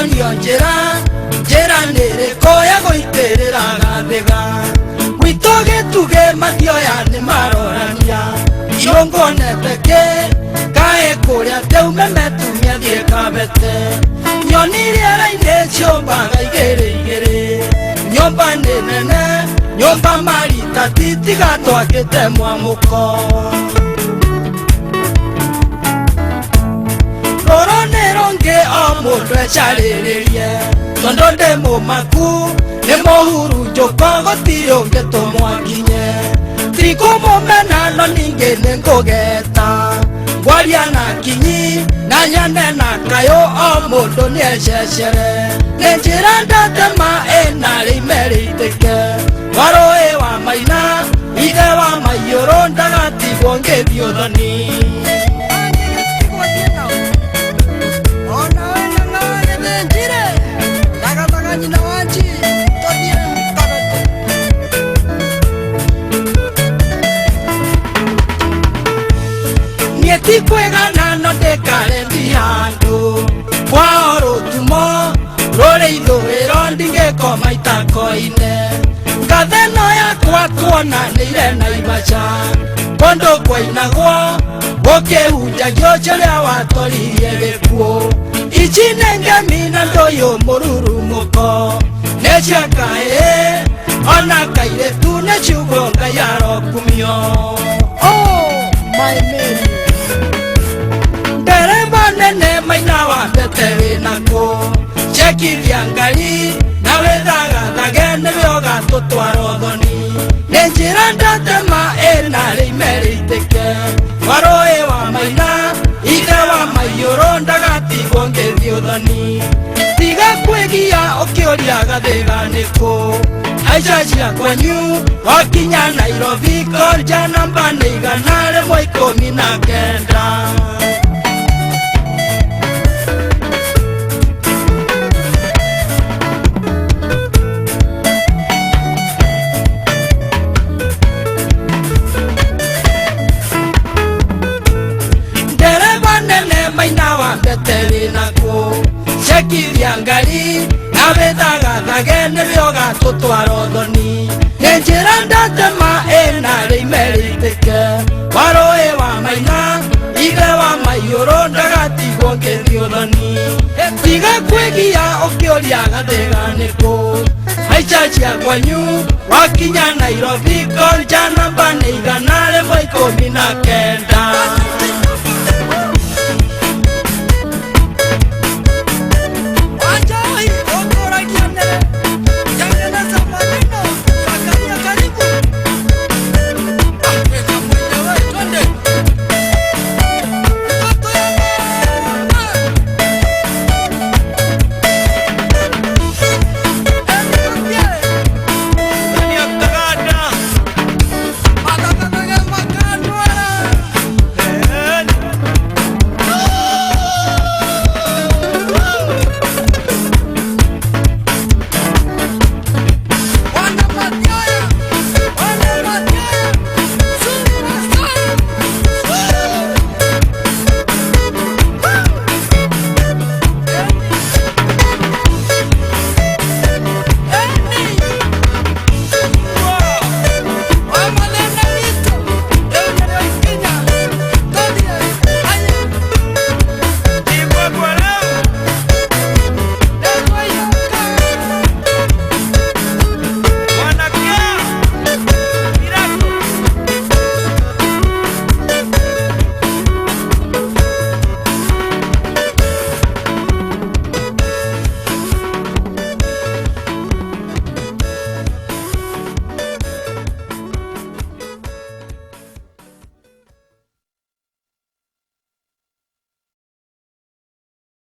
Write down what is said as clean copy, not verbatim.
Ndonio njĩra njĩra nĩrĩkũ ya gũitĩrĩra gathĩga gwitũ gĩtugĩ mathioya nĩ marorania irũngonete kĩ kaĩ kũrĩa teume metumia thiĩ kabete nyoni rĩera-inĩ ciũmbaga igĩrĩ igĩrĩ nyũmba nĩ nene nyũmba marita titiga twakĩte mwamũko rũrũ nĩ rũngĩ o mũndũ ecarĩrĩrie tondũ ndĩ mũmaku nĩ mũhurunjũko gũtirĩ ũngĩtũmwo nginye tikũmũmena no ningĩ nĩ ngũgeta ngwaria na kinyi na nyane na kayũ o mũndũ nĩ ececere nĩ njĩra ndatema ĩna rĩime rĩitĩke warũĩ wa maina ithe wa maiyũrũ ndagatigwo ngĩthiĩ ũthoni. Niĩ ti kwĩgana no ndĩkarethi handũ kwao rũtumo rũrĩ ithũĩro ndingĩkoma itakoine ngathe ĩno yakwa tuonanĩire Naivasha kũndũ kwainagwo gũkĩhunjagio ũrĩa watoririe gĩkuũ ici nĩ ngemi na ndũyũ mũrurumũko nĩ cia kahĩĩ ona kairĩtu nĩ ciugo Ngai arokumio. Oh, my Mary. Ndereba nene maina wa mbete wĩnakũ cekithia ngari na wĩthagathage nĩwe ũgatũtwara ũthoni nĩ njĩra ndatema ĩna rĩime rĩitĩke warũĩ wa maina ithe wa maiyũrũ ndagatigwo ngĩthiĩ ũthoni tiga kwĩgia ũkĩũria gathĩga nĩkũ haica cia kwanyu wakinya Nairobi konja namba nĩ 119. Ndereba nene maina wa mbete wĩnakũ cekithia ngari na wĩthagathage nĩwe ũgatũtwara ũthoni nĩ njĩra ndatema ĩna rĩime rĩitĩke warũĩ wa maina ithe wa maiyũrũ ndagatigwo ngĩthiĩ ũthoni tiga kwĩgia ũkĩũria gathĩga nĩkũ haica cia kwanyu wakinya Nairobi konja namba nĩ 119.